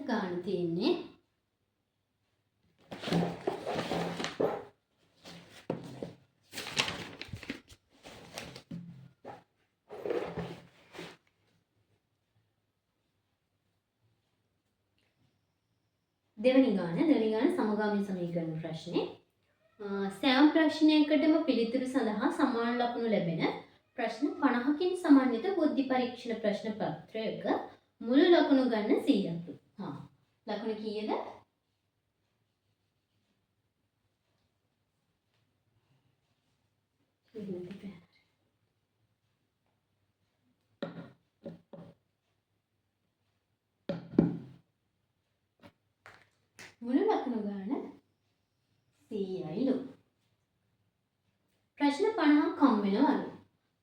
ගාන තියෙන්නේ දෙවනි ගාන. දෙවනි ගාන සමගාමී සමීකරණ ප්‍රශ්නේ. සෑම ප්‍රශ්නයකටම පිළිතුරු සඳහා සමාන ලකුණු ලැබෙන ප්‍රශ්න 50කින් සමන්විත බුද්ධි පරීක්ෂණ ප්‍රශ්න පත්‍රයක මුළු ලකුණු ගන්න 100ක්. හා ලකුණු කීයද? මුළු ලකුණු ගන්න 100යිලු. ප්‍රශ්න 50ක් හම් වෙනවලු.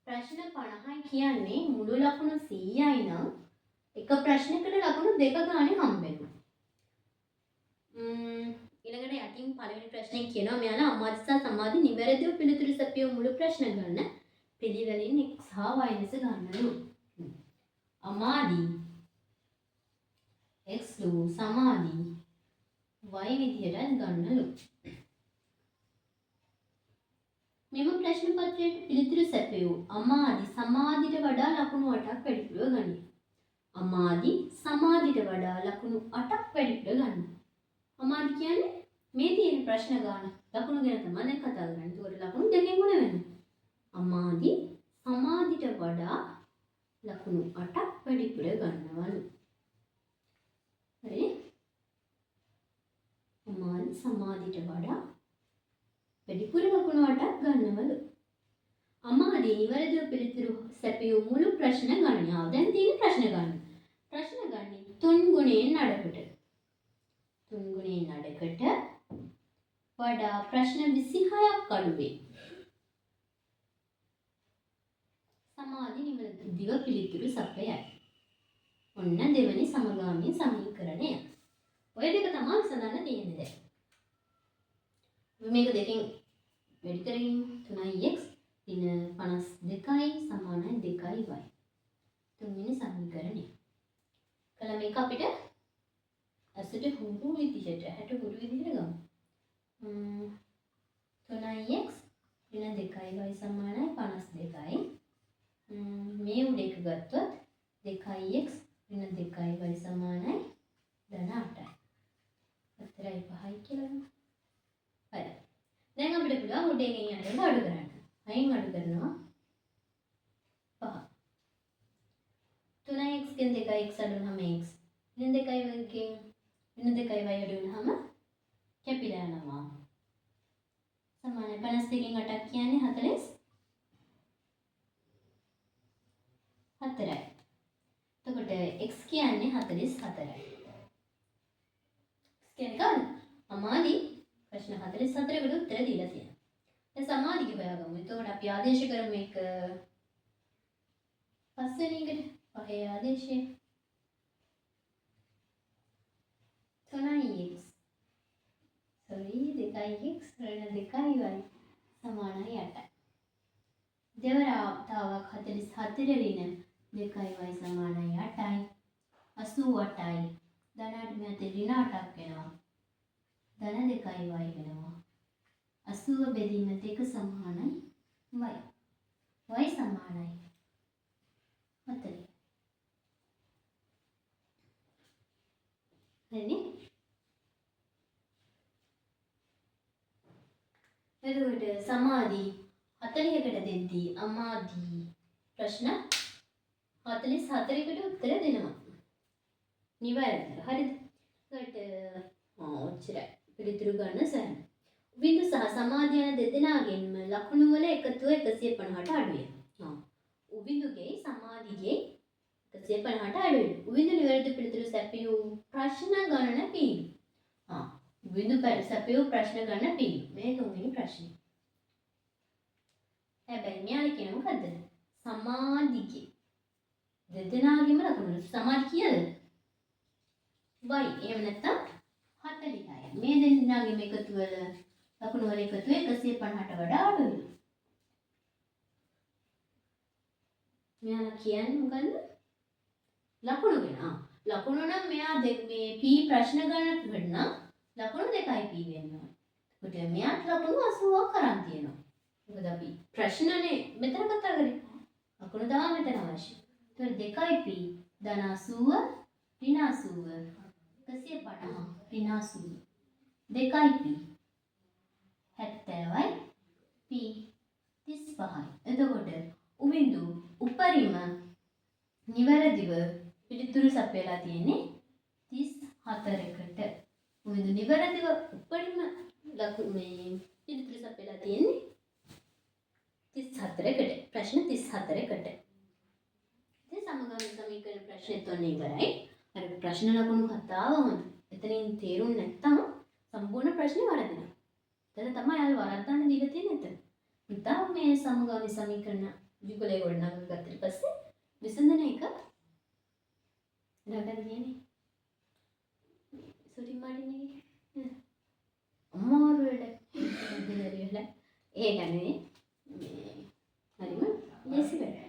ප්‍රශ්න 50යි කියන්නේ මුළු ලකුණු 100යි නම් එක ප්‍රශ්නයකට ලකුණු දෙක ගානේ හම් වෙනවා. ඊළඟට යටින් පළවෙනි ප්‍රශ්නේ කියනවා මෙයාලා අමාත්‍ය සහ සමාධි නිවැරදිව පිළිතුරු සැපයූ මුළු ප්‍රශ්න ගන්න පිළිවෙලින් x හා y ලෙස ගන්නලු. අමාදි x ලු සමාධි y විදිහටත් ගන්නලු. මෙම ප්‍රශ්න පත්‍රයට පිළිතුරු සැපයූ අමාදි සමාධිට වඩා ලකුණු 8ක් වැඩිපුර ගනී. අමාදි සමාධිට වඩා ලකුණු 8ක් වැඩිපුර ගන්න. අමාදි කියන්නේ මේ තියෙන ප්‍රශ්න ගාන ලකුණු ගැන තමයි දැන් කතා කරන්නේ. ඒකට ලකුණු දෙකෙන් ගුණ වෙනවා. අමාදි සමාධිට වඩා ලකුණු 8ක් වැඩිපුර ගන්නවලු. හරි? අමාදි සමාධිට වඩා වැඩිපුර ලකුණු 8ක් ගන්නවලු. අමාදි නිවැරදිව පිළිතුරු සැපයූ මුළු ප්‍රශ්න ගණන. ආ දැන් තියෙන ප්‍රශ්න ගණන. ප්‍රශ්න ගන්නේ 3 ගුණයෙන් අඩකට. 3 ගුණයෙන් අඩකට වඩා ප්‍රශ්න 26ක් අඩු වේ. සමාධි නිවැරදිව පිළිතුරු සපයයි. ඔන්න දෙවෙනි සමගාමී සමීකරණය. ඔය දෙක තමයි විසඳන්න තියෙන්නේ දැන්. අපි මේක දෙකෙන් වැඩි කරගෙන 3x ඍණ 52යි සමානයි 2y. තුන්වෙනි සමීකරණය. කළා මේක අපිට ඇසට හුරු විදිහට, ඇහැට හුරු විදිහට ගමු. 3x ඍණ 2y සමානයි 52යි. මේ උඩ එක ගත්තොත් 2x ඍණ 2y සමානයි ධන 8යි. 4යි 5යි කියලා ගමු. හරි. දැන් අපිට පුළුවන් උඩ එකෙන් යට එක අඩු කරන්න. 6න් අඩු කරනවා 5. 3x ගෙන් 2x අඩු වුනහම x. ඍණ 2y ගෙන් ඍණ 2y අඩු වුනහම කැපිලා යනවා. සමානයි 52කින් 8ක් කියන්නේ 44යි. එතකොට x කියන්නේ 44යි. x කියන්නේ කවුද? අමාදි ප්‍රශ්න 44කට උත්තර දීලා තියෙනවා. දැන් සමාධිය හොයාගමු. එතකොට අපි ආදේශ කරමු මේක පස්වෙනි එකට. පහේ ආදේශය 3x sorry 2x ඍණ 2y සමානයි 8යි. දෙවර ආවතාවක් 44 ඍණ 2y සමානයි 8යි. 88යි. ධන අට මේ අතේ ඍණ 8ක් වෙනවා. ධන 2y වෙනවා. 80 බෙදීම 2 සමානයි y. y සමානයි 40. හරිනේ? එතකොට සමාධි 40කට දෙද්දී අමාදි ප්‍රශ්න 44කට උත්තර දෙනවා. නිවැරදිව. හරිද? එතකොට ඔච්චරයි. පිළිතුරු ගන්න සරණ. බිඳු සහ සමාධි යන දෙදෙනාගෙන්ම ලකුණු වල එකතුව 150ට අඩුය. උබිඳුගේ සමාධිගේ 150ට අඩුයි. උබිඳු නිවැරදි පිළිතුරු සැපයූ ප්‍රශ්න ගණන පීලු. උබිඳු සැපයූ ප්‍රශ්න ගණන පීලු. මේ තුන්වෙනි ප්‍රශ්නේ. හැබැයි මෙයාලා කියන මොකද්ද? සමාධිගේ දෙදෙනාගේම ලකුණු සමාධි කීයද? y. එහෙම නැත්නම් 40යි. මේ දෙන්නාගේම එකතු වල ලකුණු වල එකතුව 150ට වඩා අඩුයි. මෙයාලා කියන්නේ මොකද්ද? ලකුණු ගැන. ලකුණු නම් මෙයා මේ P ප්‍රශ්න ගණනකට නම් ලකුණු 2යි P වෙන්න ඕනේ. එතකොට මෙයාත් ලකුණු 80ක් අරන් තියෙනවා. මොකද අපි ප්‍රශ්නනේ මෙතන කතා කරේ. ලකුණු තමයි මෙතන අවශ්‍ය. එතකොට 2යි P ධන 80 ඍණ 80 150 ඍණ 80 2යි P 70යි P 35යි. එතකොට උවිඳු උපරිම නිවැරදිව පිළිතුරු සපයලා තියෙන්නේ 34කට. උවිඳු නිවැරදිව උපරිම ලකුණු මේ පිළිතුරු සපයලා තියෙන්නේ 34කට. ප්‍රශ්න 34කට. ඉතින් සමගාමී සමීකරණ ප්‍රශ්නෙත් ඔන්න ඉවරයි. අර ප්‍රශ්න ලකුණු කතාව හොඳ. එතනින් තේරුම් නැත්තම් සම්පූර්ණ ප්‍රශ්නේ වරදිනවා. එතන තමයි අර වරද්දන්න දීලා තියෙන්නේ එතන. නැත්නම් මේ සමගාමී සමීකරණ යුගලයේ ගොඩනගා ගත්තට පස්සේ විසඳන එක නේද කියන්නේ? සුරින් මාටින් එකේ අමාරු වැඩ. බැරි වෙලා. ඒක නෙවෙයි මේ හරිම ලේසි වැඩ.